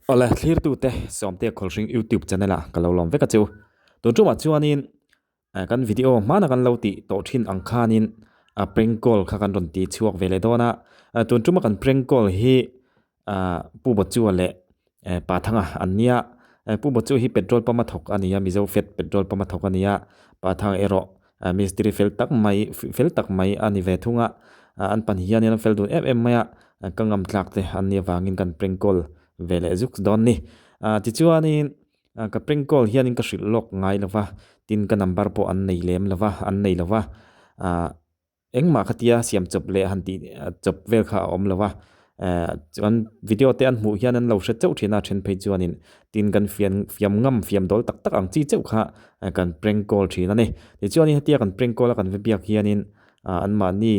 Awle thlirtute Sawmtea Khawlhring YouTube channel ah ka lo lawm vek a chu. Tun tumah chuanin kan video hmana kan lo tih tawh thin ang khanin a prank call kha kan rawn ti chhuak ve leh dawn a. Tun tuma kan prank call hi Pu Bawchua leh Pa Thanga an nia. Pu Bawchua hi petrol pump a thawk a ni a, Mizo Fet petrol pump a thawk a ni a. Pa Thanga erawh Mistiri fel tak mai fel tak mai a ni ve thung a, an pahnih hianin an fel dun em em mai a, ka ngam tlak te an nih avangin kan prank call ve leh zuk dawn ni. Tichuanin ka prank call hianin ka hrilh lawk ngai lo va, tin ka number pawh an nei lem lo va, an nei lo va, Engmah khatia siam chawp leh han tih chawp vel kha a awm lo a, chuan video te an hmuh hian an lo hre chauh thin a, then phei chuanin tin kan fian fiam ngam fiam dawl tak tak ang chi chauh kha kan prank call thin a ni. Tichuanin hetia kan prank call a kan va biak hianin anmahni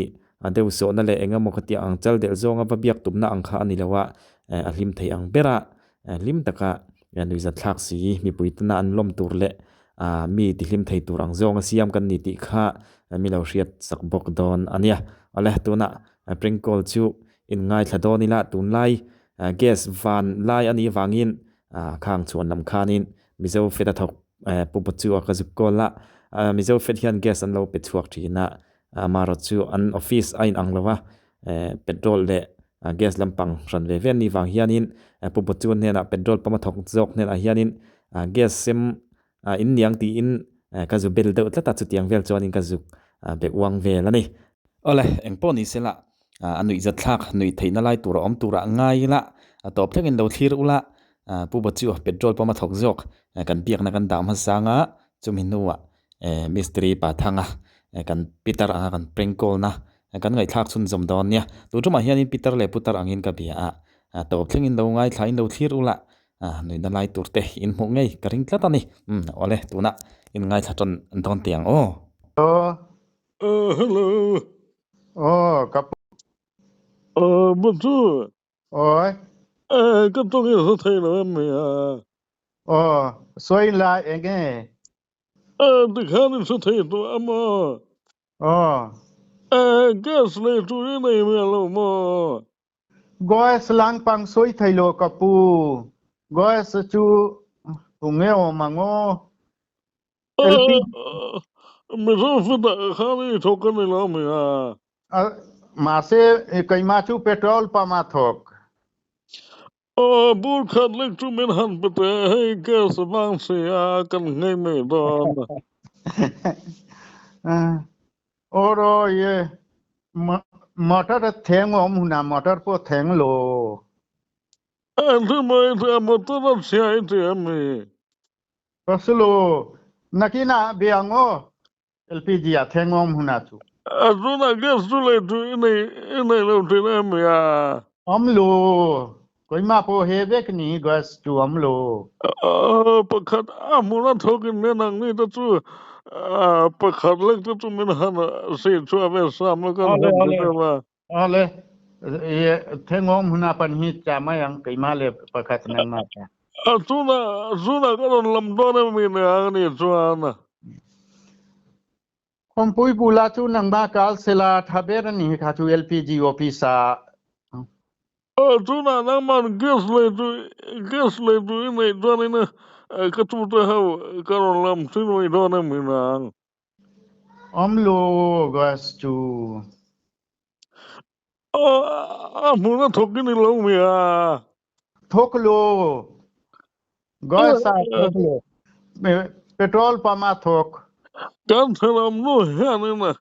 deuh sawhna leh eng emaw khatia ang chal delh zawnga va biak tumna ang kha a ni lo a, a hlim thei ang ber a, hlim taka nuihzat thlak si mipui tana an lawm tur leh Ah mi tihlim thei tur ang zawng a siam kan ni tih kha mi lo hriat sak bawk dawn a nia. Awle tunah prank call chu in ngaithla dawn ila tunlai gas van lai a nih vangin khang chhuan lam khanin Mizo Fet a thawk Pu Bawchua ka zuk call a, Mizo Fet hian gas an lo pe chhuak thin a, amaherawhchu chu an office a inang lo a, petrol leh gas lampang hran ve ve an nih vang hianin Pu Bawchua hnenah petrol pump a thawk zawk hnenah hianin gas sem in niang tiin ka zu bel deuh tlat a, chutiang vel chuanin ka zuk be uang vel a ni. Awle, engpawh ni sela a nuihzat thlak nuih theihna lai tur a awm turah ngai ila, a tawp thlengin lo thlir ula, Pu Bawchua petrol pump a thawk zawk kan biakna kan dah hmasa anga chumi hnuah Mistiri pa thanga kan pitar anga kan prank call na kan ngaihthlak chhunzawm dawn nia. Tun tumah hianin pitar leh putar angin ka bia a, tawp thlengin lo ngaithla in lo thlir ula, nuihna lai tur te in hmuh ngei ka ring tlat a ni. Awle tunah in ngaithla tan dawn teh ang aw. Hello. Hello. Oh, ka pu. Bonjour. Oi. Ka tawng i hre thei lo em mai a. Aw, sawi la enge? Tikhan i hre thei tawh a maw? Aw. Gas lei tur i nei miah lo maw? Gas langpang sawi thei lo ka pu. Gas chu tunge awm ang aw? LP. Mizo fitah khan i thawk a ni lo mi a? Mahse keimah chu petrol pump a thawk. Aw, bur khat lek chu min han pe teh, hei gas a vang si a, kan nghei mai dawn. Aw rawi e, motor a theng awm hunah motor pawh theng lo. Engtin maw i tih a, motor a chhia i ti em mi? Paslo, nakinah bia ang aw, LPG ah theng awm hunah chu. A tunah gas chu lei tu i nei i nei lo thin em ya? Awm lo, keimah pawh he vek ni gas chu awm lo. Pakhat a hmun a thawk in nen ang ni te chu pakhat lek te chu min han sih chhuah ve sam a kan han ti deuh a. Awle, theng awm hunah pan hi cha mai ang keimah le pakhat nangmah cha. A tunah tunah ka rawn lam dawn em mi ne ang ni chuan. Khuampui bula chu nangmah kal sela tha ber a ni kha chu LPG office ah. Tunah nangman gas lei tu gas lei tu i neih chuan in ka tute ho ka rawn lam thin mai dawn em mi nang. Awm lo gas chu. A hmun a thawk i ni lo mi a? Thawk lo. Gas a thawk lo. Petrol pump a thawk. Kan thenawm nu hianin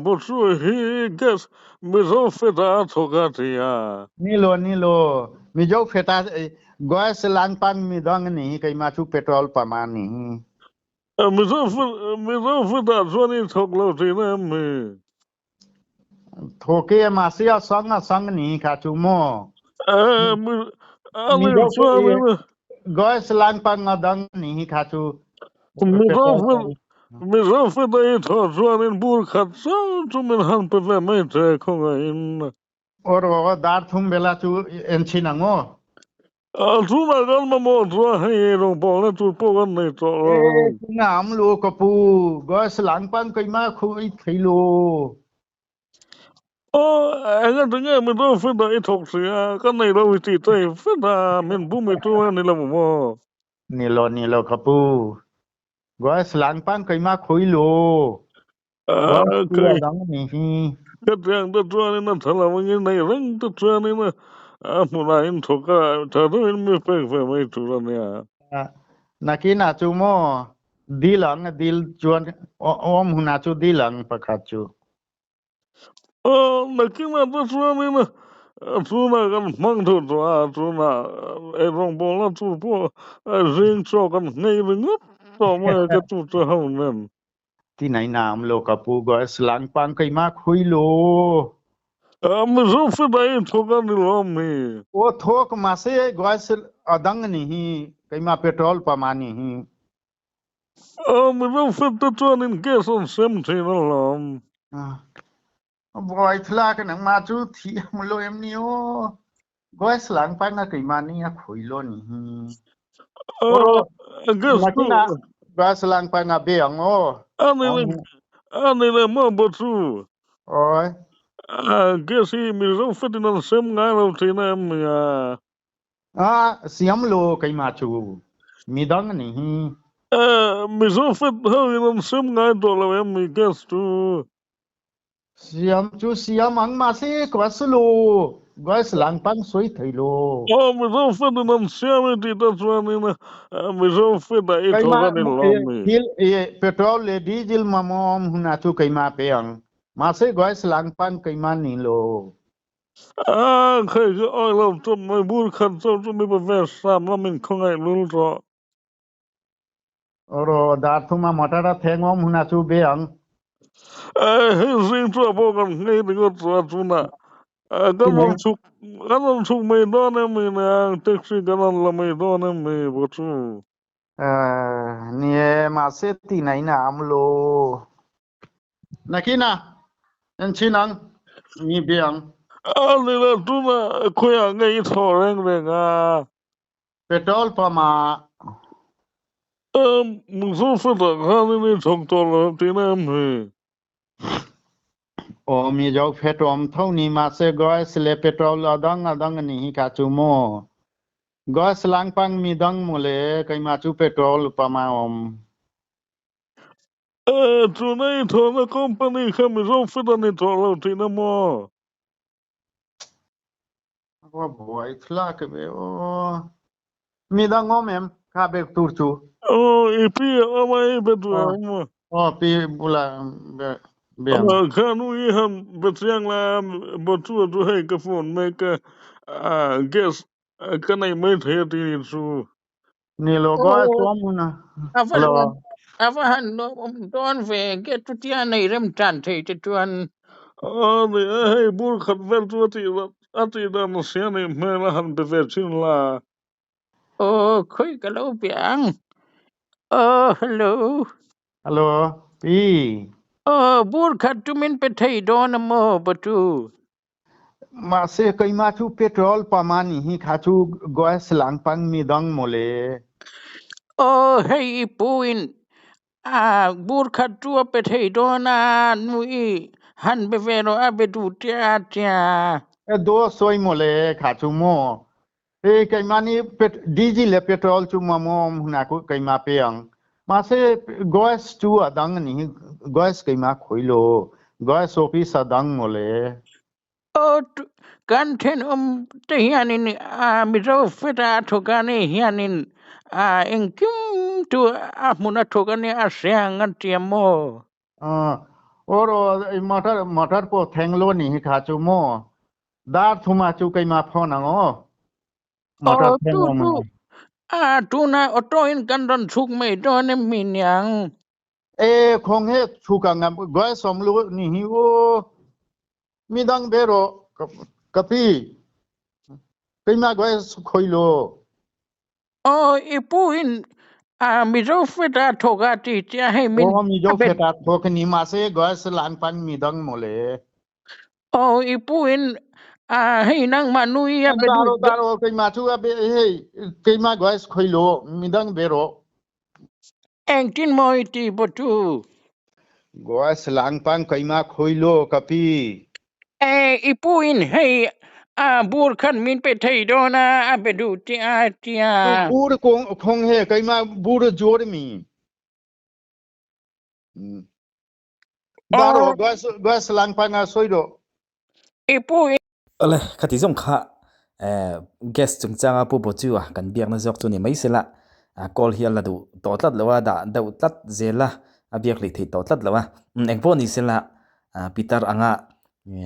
Bawchua hi gas Mizo feta a thawk a ti a. Ni lo ni lo. Mizo feta gas langpang midang a ni hi keimah chu petrol pump a ni. Mizo fitah chuan i thawk lo thin em mi? Thawk e mahse a sang a sang ni kha chu maw? Ani chuan Gas langpang a dang ni kha chu. Mizo fita i thawh chuan in bur khat chauh chu min han pe ve mai che khawngaihin. Aw dar thum bela chu en chhin ang aw. Tunah kan mamawh chuan hei rawngbawlna tur pawh kan nei tawh lo. E tunah am lo ka pu gas lang pan keimah khu i thei lo. Aw, eng a tinge Mizo fit ah i thawk si a, ka nei lo i tih te i fit a, min bum i tum a ni lo maw? Ni lo, ni lo ka pu. Gas lang pang keimah khawi lo. Gas tu a dang ni hi. Ka tiang te chuanin a tha lo angin nei reng te chuanin a hmunah in thawk a, tha deuhin mi pek ve mai tur a nia. Nakin ah cu maw dil ang dil chuan awm hunah cu dil ang pakhat cu. Nakinah te chuanin tunah kan hmang theuh tawh a, tunah eirawngbawlna tur pawh zing chaw kan nghei ringawt tawh mai a ka tute ho nen. Ti nai nam lo ka pu gas langpang keimah khui lo. Mizo fida i thawk a ni lo mi? O thawk mahse gas adang ni hi keimah petrol pump a ni hi. Mizo fit te chuanin gas an sem thin alawm. Buai thla ka nangmah chu thi am lo em ni aw. Gas langpang a keimah nih a khui lo ni hi. Gas chu Nakin ah gas langpang a be ang aw. Ani le ani le maw bo chu. Oi. Gas hi Mizo fit in an sem ngai lo thin em ni a. Ah, siam lo keimah cu midang nih hi. Mizo fit ho in an sim ngai tawh lo em mi gas cu? Siam cu siam ang mahse gas lo gas langpang soi thei lo. Oh, Mizo fit in an siam i ti ta chuan in Mizo fit ah i thawk an i lawm mi. Thil petrol le diesel mamawm huna cu keimah pe ang. Mahse gas langpang keimah ni lo. A khei ka awih lo chawp mai bur khat chauh chu mi pa ve sam lam in khawngaih lul rawh. Ro dar thuma motor a theng awm huna chu be ang. Hei zing chu a pawh kan nghei ringawt chu a chunah kan rawn chhuk kan rawn chhuk mai dawn em ni niang taxi kan rawn la mai dawn em ni pawh chu. Ni e mahse tihna in a am lo. Nakinah en chin ang, mi bia ang. A ni le, tunah khawiah nge i thaw reng reng a? Petrol pump ah. Mizo fetah khanin i thawk tawh lo tihna em hi? Aw, Mizo fet awm tho ni mahse gas le petrol a dang a dang a nih hi kha chu maw. Gas langpang mi dang mawle keimah chu petrol pump ah a awm. Tuna i thawhna company kha Mizo fit a ni tawh lo tihna maw? Ka buai thlak ve aw. Midang awm em kha bek tur chu? Aw, i pi a awm a, i be duh em? Aw, pi bula be be ang. Kha nu i han be chiang la, bo chu a chu hei ka phone mek a, gas ka nei mai thei a ti ni chu. Ni lo go Aw, chuam hun a. a va Hello. lawm a va han lawmawm dawn ve ge chutia nei rem tan thei te chuan. A ni e, hei bur khat vel chu a tih a tih dan a sia nih hmel a han be ve thin la. Aw, khawi ka lo bia ang. Aw, hello. Hello. Pi. Aw, bur khat chu min pe thei dawn a maw, Batu? Mahse keimah cu petrol pump ah nih hi kha cu gas langpang mi dang mawle. Aw hei i pu in a bur khat cu a pe thei dawn a nu i han be ve rawh a be duh tia tia. Daw sawi mawle kha cu maw. Hei keimah nih diesel le petrol cu maw hna ku keimah pe ang. Mahse gas cu a dang nih hi gas keimah khoi lo. Gas office a dang mawle. Aw kan thenawm te hianin Mizo feta a thawk a nih hianin engkim chu a hmun a thawk a nia a hria ang a tia maw? Or motor motor pawh thleng lo nih hi kha chu maw? Dar thuma chu keimah phone ang aw. Motor Aw thleng chu awm chu ang. a tuna auto in kan rawn chhuk mai dawn em mi niang? E khong he chhuk ang gas som lu ni hi o. Midang be ro ka pi. Keimah gas khoi lo. Aw i pu in a Mizo feta thawk a ti tia hei min Aw Mizo a bet feta thawk ni mahse gas langpang midang mawle. Aw i pu in a hei nangmah nu i a be duh Daro daro keimah chu a be hei keimah gas khoi lo midang be ro. Engtin maw i ti bo tu? Gas langpang keimah khoi lo ka pi. E i pu in hei a bur khan min pe thei dawn a a be duh che a tia. Bur kong khong he keima bur zuar mi. Daro gas gas lang pa nga soi do. I pu Awle, khati zawng kha gas chungchanga Pu Bochua kan biakna zawk chu ni mai sela, call hi a la duh tawh tlat lo a, dah deuh tlat zel a, a biak hlih theih tawh tlat lo a. Engpawh ni sela, Peter anga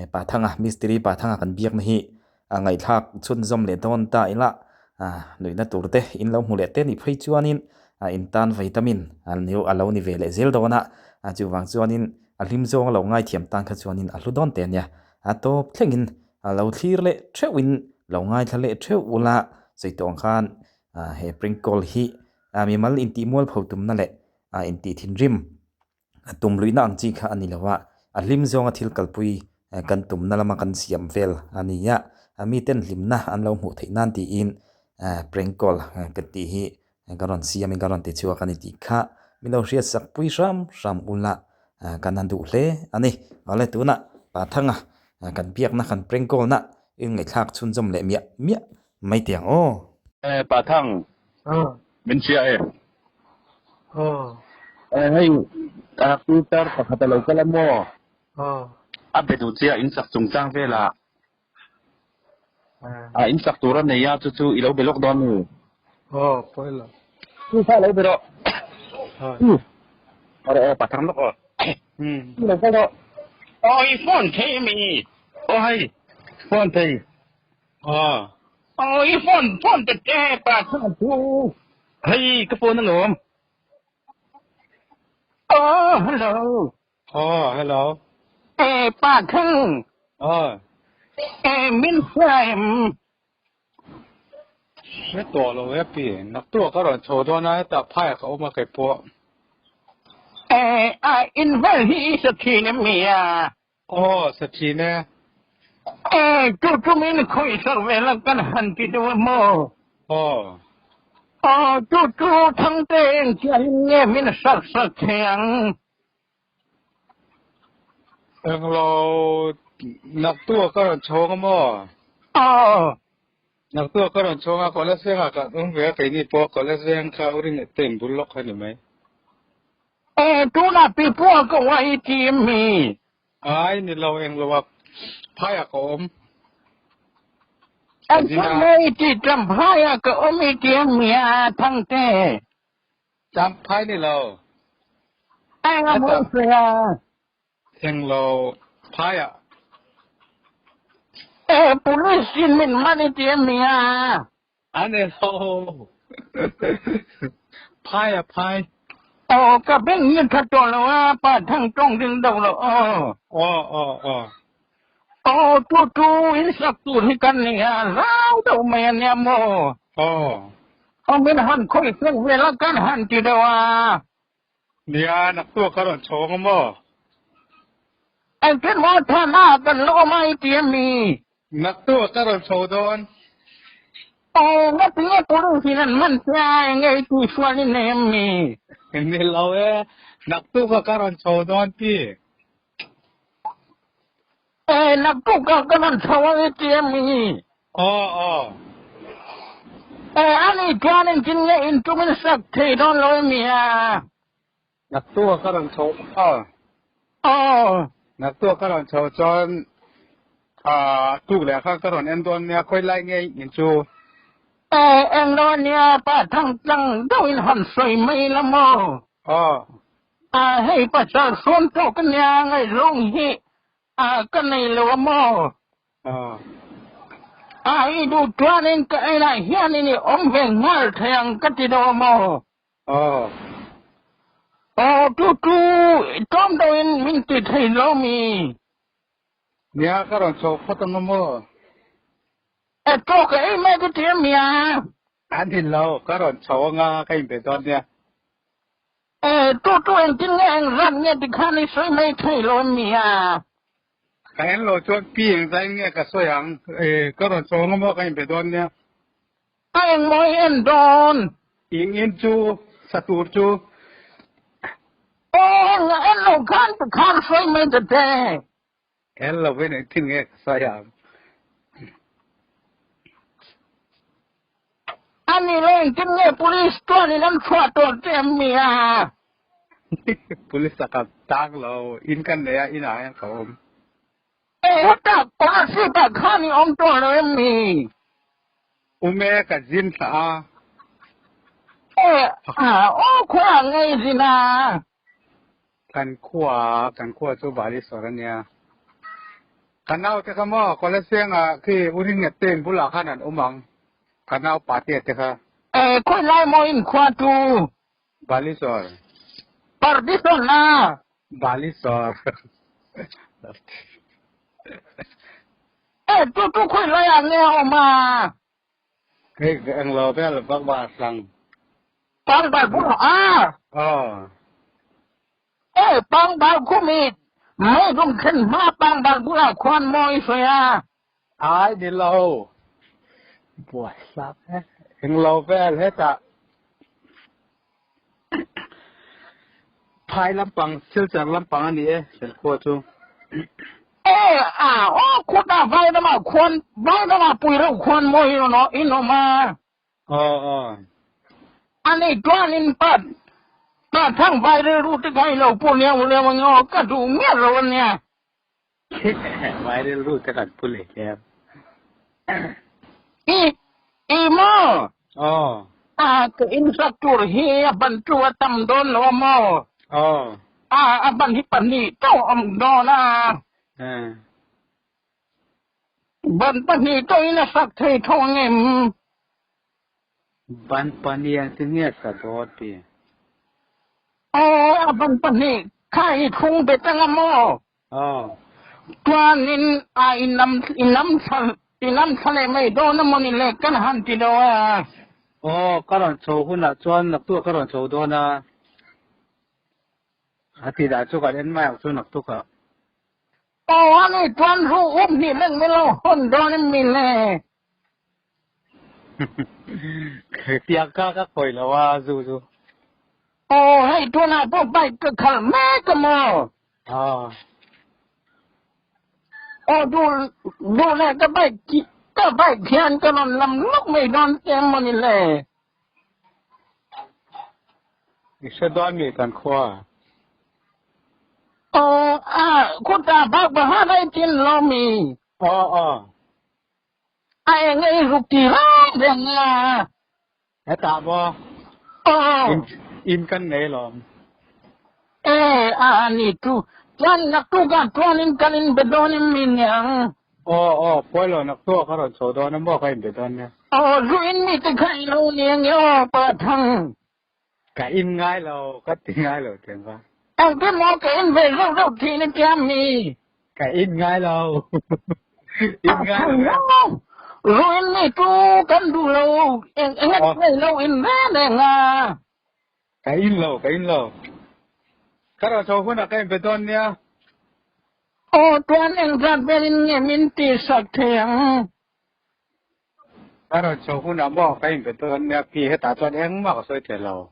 Pathanga, mistiri Pathanga kan biakna hi a ngaihthlak chhunzawm leh dawn ta ila, nuihna tur te in lo hmu leh te nih phei chuanin in tan vitamin a lo ni ve leh zel dawn a, chuvang chuanin a hlim zawng a lo ngaithiam tan kha chuanin a hlu dawn teh a nia. A tawp thlengin a lo thlir leh theuhin lo ngaithla leh theuh ula sawi tawh ang khan he prank call hi mimal intih mualpho tumna leh intih thinrim tum luihna ang chi kha a ni lo a, a hlim zawnga thil kalpui kan tumna lama kan siam vel a ni a, miten hlimna an lo hmuh theih nan tiin prank call kan tih hi Ka rawn siamin ka rawn ti chhuak a ni tih kha min lo hriat sak pui hram hram ula kan han duh hle a ni. Awle tunah Pathanga kan biakna kan prank call na in ngaihthlak chhunzawm leh miah miah mai teh ang aw. E Pathang min hria e. E hei Peter pakhat a lo kal a maw? A be duh chiah in sak chungchang velah. A in sak tur a nei a chu chu i lo be lawk dawn ni. Aw pawi lo. Chu kha lo be rawh. Aw aw pathang lawk aw. Lo kal rawh. Aw i phone thei mi. Aw hei phone thei. Aw. Aw i phone phone te te pa thang chu. Hei ka phone alawm. Aw hello. Aw hello. E pa thang. Aw. E min hria em? Hre tawh lo e pi. Naktuah ka rawn chho dawn a hetah phaiah ka awm a kei pawh. E a in vel hi i sa thin em mi a? Aw sa thin e. E chu chu min khawih sak vel a kan han ti deuh em aw? Aw. Aw chu chu Thangte engchiahin nge min sak sak thei ang? Englo naktuah ka rawn chhawng a maw? Aw. Naktuah ka rawn chhawng a, college vengah ka awm ve a, keini pawh college veng kha u rineh te in bul lawk kha ni mai. E, tunah pipua ka uai ti em mi? Ai ni lo, englo ah phaiah ka awm. An chhunglei ti ṭam phaiah ka awm i ti em mi a, Thangte? Champhai ni lo. Eng a mawi fe a. Eng lo phai ah. E police in min man i ti em ni a? An e lo. Phai ah phai. Aw ka beng hi tha tawh lo a pa thang tawng ding deuh lo aw. Aw aw aw. Aw tu tu in sak tur hi kan ni a zau deuh mai a nia maw. Aw. Aw min han khawih sak vel a kan han ti deuh a. Nia naktuah ka rawn chho ang maw. Engtin maw thana kan la awm a i ti a mi. Naktuah ka rawn chho dawn. Aw ngatinge police in an man che a enge i tihsual i nei a mi. Ni lo e naktuah ka rawn chho dawn pi. E, naktukah ka rawn chho ang i ti em i? Aw, aw. E, ani chuan engtin nge intumin sak thei dawn lo em i a? Naktukah ka rawn chho a. Aw. Naktukah ka rawn chho chuan ah tuk leh kha ka rawn en dawn nia, khawi lai nge in chu? E, eng lo ania, pa thangtlang deuhin han sawi mai la maw? Aw. A hei pasal sawn tawk a nia ngaihzawng hi a ka nei lo a maw? A i duh chuanin ka inah hianin i awm ve nghal thei ang ka ti deuh a maw? Aw chu chu i tlawm deuhin min ti thei lo mi? Nia ka rawn chho phawt ang a maw? E chaw ka ei mai ka ti a mia? A ni lo, ka rawn chho anga ka inbe dawn nia. E, tu tu engtin nge eng zat nge ti khan i sawi mai thei lo em ni a? Ka en lo chuan pi eng zat in nge ka sawi ang? E, ka rawn chho ang maw ka inbe dawn nia. A eng maw i en dawn? Eng in chu, sa tur chu. E, eng a en lo khan ti khan sawi mai ta che. En lovin engtin nge ka sawi ang? A ni le, engtin nge police chuanin an chhuah tawh che em mi a? Police a ka tang lo, in kan nei a, inah hian ka awm. E, heta Kolasib ah khan i awm tawh lo em mi? Um e, ka zin thla a. E, a, aw khuaah nge i zin a? Kan khua, kan khua chu Bali sawr a nia. Ka nau te kha maw, Kolaseng ah khi U Ringnget te in bulah khan an awm ang, ka nau pa te te kha. E, khawi lai maw in khua chu? Bali sawr. Pardi sawr na. Bali sawr. E, chu chu khawi lai ah nge a awm a? Hei englo vel vak va sang. Pangbar bulah a. Aw. E, pangbar khum i mei dum thlen hma pangbar bulah khuan maw i sawi a? Ai ni lo. Buai hlak e. Englo vel hetah phai lampang silchar lampang a ni e Selkhua chu. E a aw khutah vai ramah khuan vai ramah pui reuh khuan maw hi rawn in awm a. Aw aw. A nei chuanin pa pa thang vai rilru te kha i lo pu liau liau ang aw ka duh miah lo a nia. Vai rilru te kan pu leh hle. I i maw? Aw. A ka in sak tur hi a ban chu a tam dawn lo a maw? Aw. A a ban hi pahnih chauh a awm dawn a. Ban pahnih chauhin a sak thei tho ang em? Ban pahnih an si nge sa dawn ti? Aw, a ban pahnih kha i thlung bet ang a maw? Aw. Chuanin a i nam i nam thla i nam thla leh mai dawn a maw ni le kan han ti deuh a. Aw, ka rawn chho hunah chuan naktuk ah ka rawn chho dawn a. A tih dah chu kan en mai ang chu naktuk ah. Aw, ani chuan ru up hnih lek min lo hawn dawn em mi le? Tiang kha ka khawih lo a zu chu. Aw, hei tunah pawh bike ka khalh mek a maw? Aw. Aw, duh duh leh ka bike ka bike hian ka rawn lam lawk mai dawn che em maw ni le? I hre dawn mi kan khua. Aw, a khutah bak bahat a i tin lo mi? Aw, aw. A eng ei ruk ti reng reng a. Hetah maw? Aw. In, in kan nei lawm. E, a ni chu. Chuan naktukah chuan in kan inbe dawn em mi niang? Aw, aw, pawi lo naktuk ka rawn chho dawn a maw ka inbe dawn nia. Aw, zu in mi te kha i lo ni ang e aw, Pa Thang. Ka in ngai lo, ka ti ngai lo teng va. Engtin maw ka in ve zauh zauh thin i tia mi? Ka in ngai lo. In ngai lo e. Zu in mi chu kan duh lo, eng eng ngai lo in reng reng a. Ka in lo, ka in lo. Ka rawn chho hunah ka in pe dawn nia. Aw, chuan engzat velin nge min tihsak thei ang? Ka rawn chho hunah maw ka inbe dawn nia pi hetah chuan engmah ka sawi thei lo.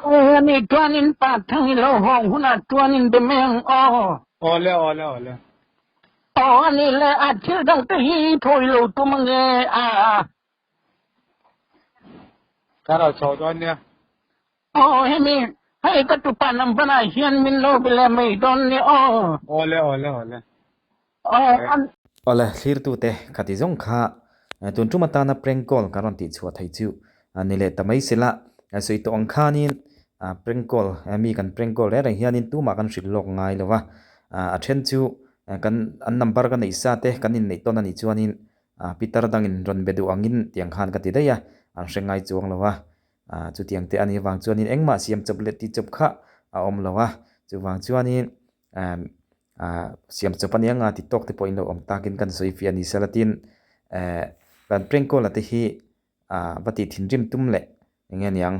Aw ani chuanin pa thang i lo hawng hunah chuan inbe mai ang aw. Aw le aw le aw le. Aw ani le a thil dang te hi thawi lo tum ange a. Ka rawn chho dawn nia. Aw hemi hei ka tupa number ah hian min lo be leh mai dawn nia aw. Aw le aw le aw le. Aw an. Awle thlirtute khati zawng kha tun tum atana prank call kan rawn tihchhuah theih chu ni leh ta mai sela sawi tawh ang khanin prank call mi kan prank call reng reng hianin tumah kan hrilh lawk ngai lo va, a then chu kan an number ka neih sa te kan inneih tawn a nih chuanin Peter dangin rawn be duh angin tiang khan ka ti daih a, an hre ngai chuang lo va. Ah chutiang te a nih avang chuanin engmah siam chawp leh ti chawp kha a awm lo a, chuvang chuanin emm ah siam chawp a nia nga ti tawk te pawh in lo awm takin kan sawi fiah a ni sela tin eh kan prank call a te hi ah va tih thinrim tum leh eng nge niang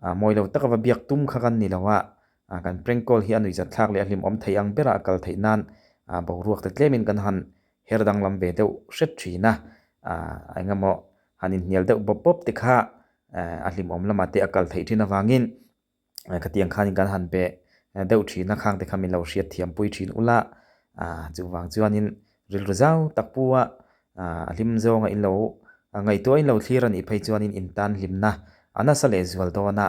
ah mawi lo taka va biak tum kha kan ni lo a, ah kan prank call hi a nuihzat thlak leh a hlimawm theih ang berah a kal theih nan ah boruak te tlemin kan han her danglam ve deuh hret thin a, ah eng emaw han inhnial deuh bawp bawp te kha a hlimawm lamah te a kal theih thin avangin khatiang khanin kan han pe deuh thin a khang te kha min lo hriat thiam pui thin ula ah chuvang chuanin rilru zau tak pu a ah a hlim zawnga in lo ngaihtuah in lo thlir a nih phei chuanin in tan hlimna a nasa leh zual dawn a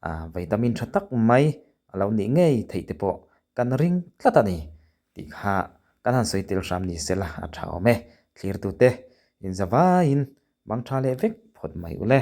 ah vitamin tha tak mai a lo nih ngei theih te pawh kan ring tlat a ni tih kha kan han sawi tel hram ni sela a tha awm e. Thlirtute inzavaiin mang tha leh vek phawt mai ule.